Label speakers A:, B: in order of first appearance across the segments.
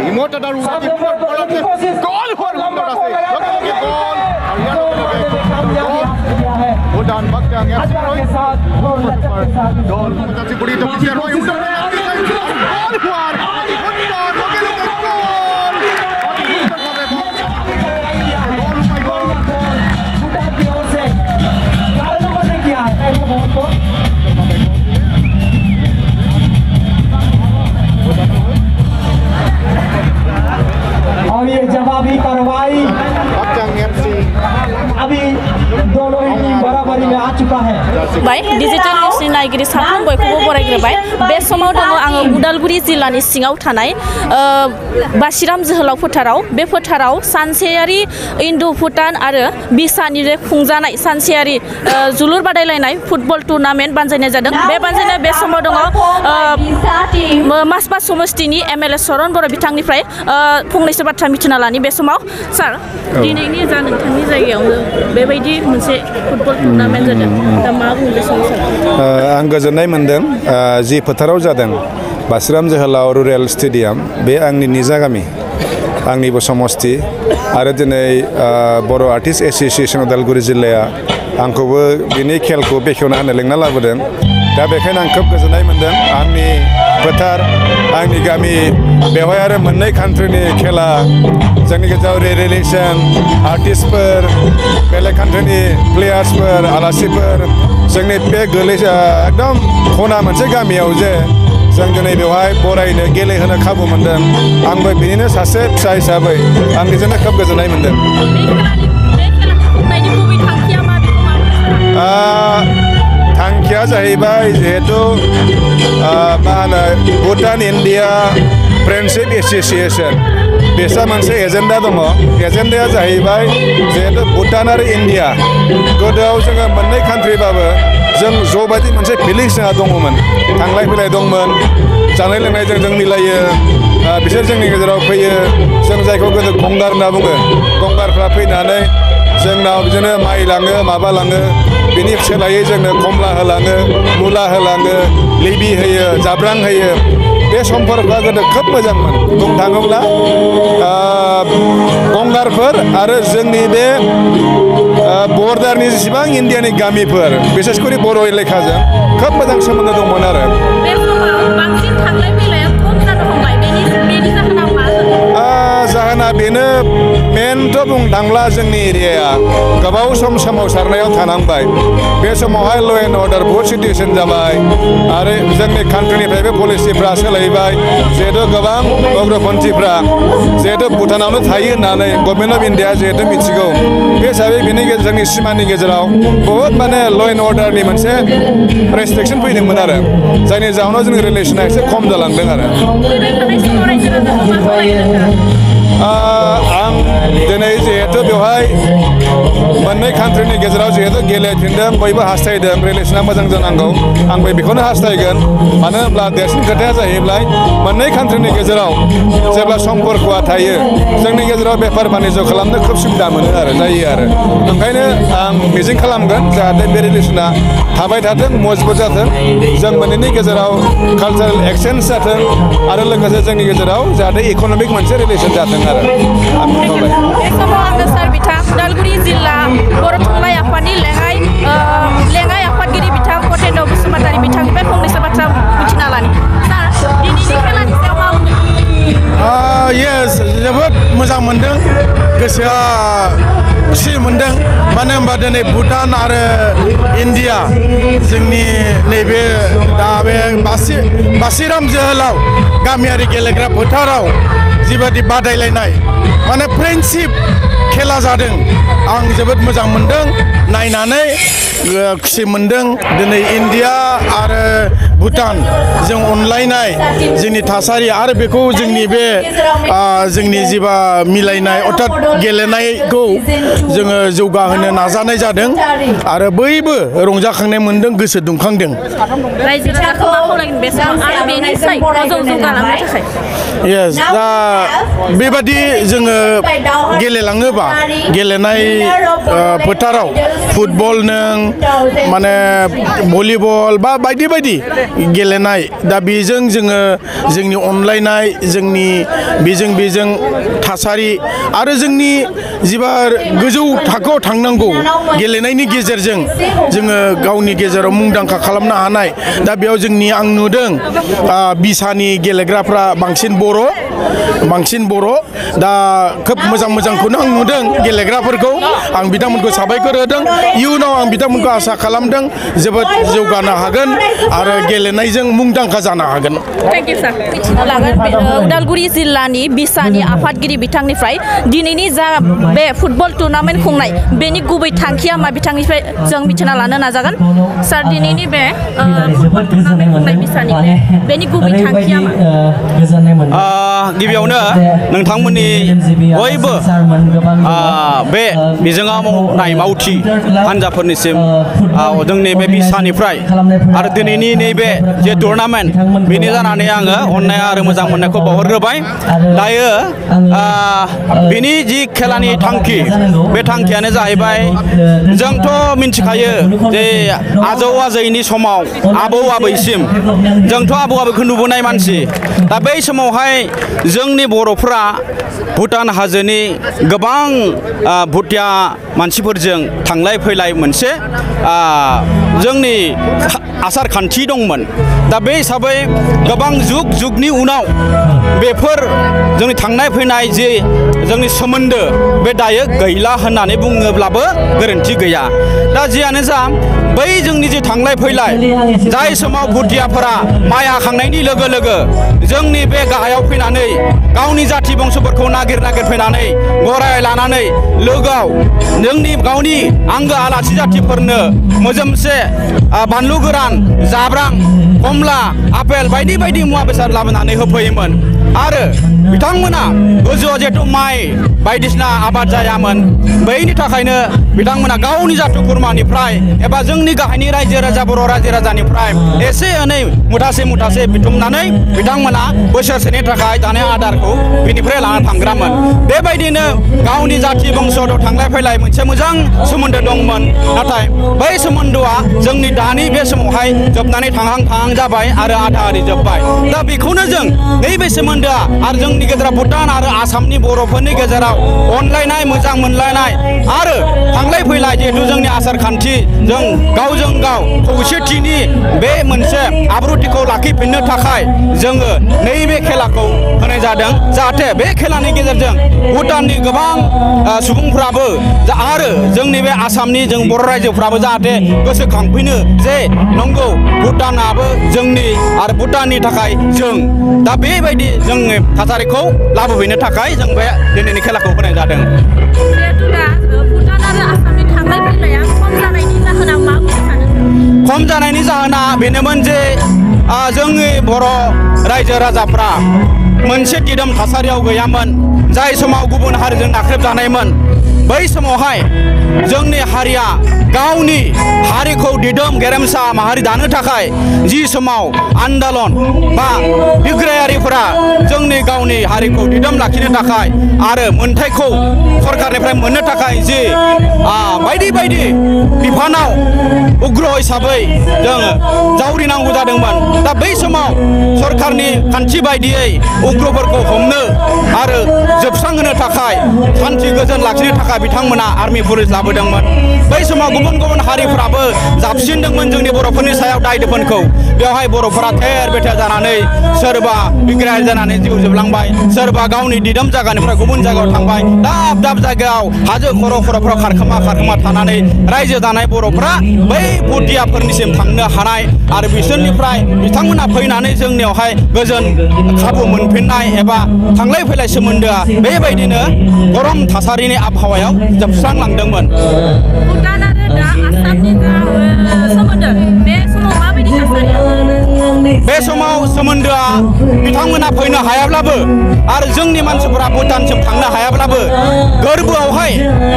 A: Imota daru di gol hor gol Udan Bakyang FC gol mencaci budi itu Pierre Roy udah gol keluar
B: और ये जवाबी कार्रवाई अभी दोनों ही टीम बराबरी में आ चुका है
C: बाय डिजिटल न्यूज नि नायगिरि साफ्रोम बयखौबो बरायग्रोबाय बे समाव दङ आङो उदालगुरि जिल्लानि सिङाव थानाय बासिराम जोहोलाव फोथाराव बे फोथाराव सानसेयारि इन्डो भुटान आरो बिसानिरे खुंजानाय सानसेयारि जोलुर बादायलायनाय फुटबल टुर्नामेन्ट बानजायनाय जादों बे बानजायनाय बे समाव दङ मासबा समस्तिनि एमएलए सरन बर' बिथांनिफ्राय फंनैसो बाथ्रा मिथिना लानि बे समाव सार दिनैनि जा नोंथांनि जायगायावनो बेबायदि मोनसे फुटबल टुर्नामेन्ट जादों दा मा बुङो बे समाव
D: आं गोजोननाय मोनदों जि फोथाराव जादों बासिराम जोहोलाव रुरेल स्टेडियाम बे आंनि निजा गामि आंनिबो समस्ति आरो दिनै बर' आर्टिस्ट एस'सिएशन उदालगुरि जिल्लाया आंखौबो बिनि खेलखौ बेखेवना होनो लेंना लाबोदों दा बेखायनो आं खोब गोजोननाय मोनदों आंनि फोथार आंनि गामि बेवहाय आरो मोननै कान्ट्रिनि खेला जोंनि गेजेराव रिलेसन आर्टिस्टफोर बेलेग कान्ट्रिनि प्लेयार्सफोर आलासिफोर जोंनि बे एकदम खना मोनसे गामियाव जे जों दिनै बेवहाय बरायनो गेलेहोनो खाबु मोनदों आंबो बिनिनो सासे फिसा हिसाबै आं निजेनो खोब गोजोननाय मोनदों थांखिया जाहैबाय जिहेतु मा होनो भुटान इन्डिया फ्रेन्डशिप एस'सिएशन बेसा मोनसे एजेन्डा दङ एजेन्डाया जाहैबाय जिहेतु भुटान आरो इन्डिया गोदोआव जोङो मोननै कान्ट्रिबाबो जों ज' बायदि मोनसे फिलिंस जोंहा दङमोन थांलाय फैलाय दंमोन जानाय लोंनायजों जों मिलायो बिसोर जोंनि गेजेराव फैयो जों जायखौ गोदो गंगार होनना बुङो गंगारफ्रा फैनानै जोंनाव बिदिनो माइ लाङो माबा लाङो बिनि सोलायै जोंनो कमला होलाङो मुला होलाङो लेबि होयो जाब्रां होयो बे सम्पर्कआ गोदो खोब मोजांमोन बुंनो थाङोब्ला गंगारफोर आरो जोंनि बे बर्डारनि जेसेबां इन्डियानि गामिफोर बिसेसकरि बर' एलेखाजों खोब मोजां सोमोन्दो दंमोन आरो जाहोना बेनो मेनथ' बुंनो थांब्ला जोंनि एरियाया गोबाव सम सोमावसारनायाव थानांबाय बे समावहाय ल' एन्ड अर्डार बहुद सिटुएसन जाबाय आरो जोंनि कान्ट्रिनिफ्रायबो पलिसिफ्रा सोलायबाय जिहेतु गोबां उग्रपन्थिफ्रा जिहेतु भुटानावनो थायो होननानै गभर्नमेन्ट अफ इन्डिया जिहेतु मिथिगौ बे हिसाबै बेनि जोंनि सिमानि गेजेराव बहुद माने ल' एन्ड अर्डारनि मोनसे रेस्ट्रिक्सन फैदोंमोन आरो जायनि जाहोनाव जोंनि रिलेसना एसे खम जालांदों आरो आं दिनै जिहेतु बेवहाय मोननै कान्ट्रिनि गेजेराव जिहेतु गेलेफिनदों बयबो हास्थायदों रिलेसना मोजां जानांगौ आंबो बेखौनो हास्थायगोन मानो होनब्ला देरसिन खोथाया जाहैबाय मोननै कान्ट्रिनि गेजेराव जेब्ला सम्पर्कआ थायो जोंनि गेजेराव बेफार बानिज्य खालामनो खोब सुबिदा मोनो आरो जायो आरो ओंखायनो आं मिजिं खालामगोन जाहाथे बे रिलेसना थाबाय थाथों मजबुत जाथों जों मोननैनि गेजेराव कालचारेल एक्सचेन्ज जाथों आरो लोगोसे जोंनि गेजेराव जाहाथे इक'नमिक मोनसे रिलेसन जाथों आरो
C: उदालगुरि जिल्ला बर' थुनलाइ आफादनि लेङाइ आफादगिरि बिथां कटेन्द्र बसुमतारी बिथांनिफ्राय फंनैसो बाथ्रा मिथिना लानि दिनैनि खेलानि सायाव मा बुंनो
E: येस जोबोद मोजां मोनदों गोसोआ खुसि मोनदों मानो होनबा दिनै भुटान आरो इन्डिया जोंनि नैबे दा बे बासिराम जोहोलाव गामियारि गेलेग्रा फोथाराव जिबायदि बादायलायनाय माने फ्रेन्डशिप खेला जादों आं जोबोद मोजां मोनदों नायनानै खुसि मोनदों दिनै इन्डिया आरो भुटान जों अनलायनाय जोंनि थासारि आरो बेखौ जोंनि बे जोंनि जिबा मिलायनाय अर्थात गेलेनायखौ जोङो जौगाहोनो नाजानाय जादों आरो बयबो रंजाखांनाय मोनदों गोसो दुंखांदों
C: रायजो राजाखौ मा खावलायगोन बे समाव आरो बेनिफ्राय गोजौ जौगालांनो थाखाय
E: Yes, दा बेबादि जोङो गेलेलाङोबा गेलेनाय फोथाराव फुटबल नों माने भलिबल बा बायदि बायदि गेलेनाय दा बेजों जोङो जोंनि अनलायनाय जोंनि बेजों थासारि आरो जोंनि जिबार गोजौ थाखोआव थांनांगौ गेलेनायनि गेजेरजों जोङो गावनि गेजेराव मुंदांखा खालामनो हानाय दा बेयाव जोंनि आं नुदों बिसानि गेलेग्राफ्रा बांसिन बर' दा खोब मोजांखौनो आं नुदों गेलेग्राफोरखौ आं बिथांमोनखौ साबायखर होदों इयुनाव आं बिथांमोनखौ आसा खालामदों जोबोद जौगानो हागोन आरो गेलेनायजों मुंदांखा जानो हागोन
C: थैंक यू सर मिथिनो लागोन उदालगुरि जिल्लानि बिसानि आफादगिरि बिथांनिफ्राय दिनैनि जा बे फुटबल टुर्नामेन्ट खुंनाय बेनि गुबै थांखिया मा बिथांनिफ्राय जों मिथिना लानो नाजागोन सर दिनैनि बे फुटबल टुर्नामेन्ट खुंनाय बिसानि बेनि गुबै थांखिया मा
A: गिबियावनो नोंथांमोननि बयबो बे बिजोङाव मावनाय मावथि हान्जाफोरनिसिम जोंनि बे बिसानिफ्राय आरो दिनैनि नैबे जे टुर्नामेन्ट बेनि जानानै आङो अननाय आरो मोजां मोननायखौ बावहरग्रोबाय दायो बेनि जि खेलानि थांखि बे थांखियानो जाहैबाय जोंथ' मिन्थिखायो जे आजौ आजैनि समाव आबौ आबैसिम जोंथ' आबौ आबैखौ नुबोनाय मानसि दा बै समावहाय जोंनि बर'फ्रा भुटान हाजोनि गोबां भुटिया मानसिफोरजों थांलाय फैलाय मोनसे जोंनि आसार खान्थि दंमोन दा बे हिसाबै गोबां जुगनि उनाव बेफोर जोंनि थांनाय फैनाय जे जोंनि सोमोन्दो बे दायो गैला होननानै बुङोब्लाबो गोरोन्थि गैया दा जियानो जा बै जोंनि जे थांलाय फैलाय जाय समाव भुटियाफोरा माइ हाखांनायनि लोगो लोगो जोंनि बे गाहायाव फैनानै गावनि जाथि बंसफोरखौ नागिर फैनानै गराय लानानै लोगोआव जोंनि गावनि आंगो आलासि जाथिफोरनो मोजोमसे बानलु गोरान जाब्रां कमला आपेल बायदि बायदि मुवा बेसाद लाबोनानै होफैयोमोन आरो बिथांमोना गोजौआव जिहेतु माइ बायदिसिना आबाद जायामोन बैनि थाखायनो बिथांमोना गावनि जाथि खुरमानिफ्राय एबा जोंनि गाहायनि रायजो राजा बर' रायजो राजानिफ्राय एसे एनै मुथासे बिथुमनानै बिथांमोना बोसोरसेनि थाखाय जानाय आदारखौ बिनिफ्राय लाना थांग्रामोन बेबायदिनो गावनि जाथि बंस'आव थांलाय फैलाय मोनसे मोजां सोमोन्दो दंमोन नाथाय बै सोमोन्दोआ जोंनि दानि बे समावहाय जोबनानै थांहां जाबाय आरो आधा आरि जोब्बाय दा बेखौनो जों नैबे सोमोन्दोआ आरो जोंनि गेजेराव भुटान आरो आसामनि बर'फोरनि गेजेराव अनलायनाय मोजां मोनलायनाय आरो थांलाय फैलाय जिहेतु जोंनि आसार खान्थि जों गावजों गाव खौसेथिनि बे मोनसे आब्रुथिखौ लाखिफिननो थाखाय जोङो नैबे खेलाखौ होनाय जादों जाहाथे बे खेलानि गेजेरजों भुटाननि गोबां सुबुंफ्राबो आरो जोंनि बे आसामनि जों बर' रायजोफ्राबो जाहाथे गोसोखांफिनो जे नंगौ भुटानाबो जोंनि आरो भुटाननि थाखाय जों दा बेबायदि जोंनि थासारिखौ लाबोफैनो थाखाय जों बे दिनैनि खेलाखौ होनाय जादों
C: भुटान आरो आसामनि थांलाय फैलाया खम जानायनि जाहोना मा सानो
A: खम जानायनि जाहोना बेनोमोन जे जोंनि बर' रायजो राजाफ्रा मोनसे दिदोम थासारियाव गैयामोन जाय समाव गुबुन हारिजों नाख्रेबजानायमोन बै समावहाय जोंनि हारिया गावनि हारिखौ दिदोम गेरेमसा माहारि दानो थाखाय जि समाव आन्दलन बा बिग्रायारिफोरा जोंनि गावनि हारिखौ दिदोम लाखिनो थाखाय आरो मोनथायखौ सरकारनिफ्राय मोननो थाखाय जि बायदि बायदि बिफानाव उग्र हिसाबै जोङो जावरिनांगौ जादोंमोन दा बै समाव सरकारनि खान्थि बायदियै उग्रफोरखौ हमनो आरो जोबस्रांहोनो थाखाय शान्ति गोजोन लाखिनो थाखाय बिथांमोना आर्मि पुलिस लाबोदोंमोन बै समाव गुबुन हारिफ्राबो जाबसिनदोंमोन जोंनि बर'फोरनि सायाव दाय दोफोनखौ बेवहाय बर'फोरा थेर बेथेर जानानै सोरबा बिग्रायारि जानानै जिउ जोबलांबाय सोरबा गावनि दिदोम जायगानिफ्राय गुबुन जायगायाव थांबाय दाब जायगायाव हाजो खर'फोराव खारखोमा थानानै रायजो जानाय बर'फ्रा बै भुटियाफोरनिसिम थांनो हानाय आरो बिसोरनिफ्राय बिथांमोना फैनानै जोंनियावहाय गोजोन खाबु मोनफिननाय एबा थांलाय फैलाय सोमोन्दोआ बेबायदिनो गरम थासारिनि आबहावायाव जोबस्रांलांदोंमोन
C: भुटान आरो दा आसामनि सोमोन्दो बे समाव माबायदि थासारि
A: बे समाव सोमोन्दोआ बिथांमोना फैनो हायाब्लाबो आरो जोंनि मानसिफोरा भुटानसिम थांनो हायाब्लाबो गोरबोआवहाय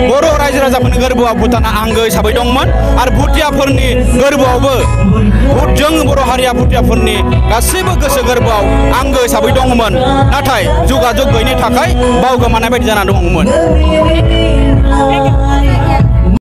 A: बर' रायजो राजाफोरनि गोरबोआव भुटाना आंगो हिसाबै दंमोन आरो भुटियाफोरनि गोरबोआवबो जों बर' हारिया भुटियाफोरनि गासैबो गोसो गोरबोआव आंगो हिसाबै दंमोन नाथाय जगाजग गैयिनि थाखाय बावगोमानाय बायदि जाना दंमोन।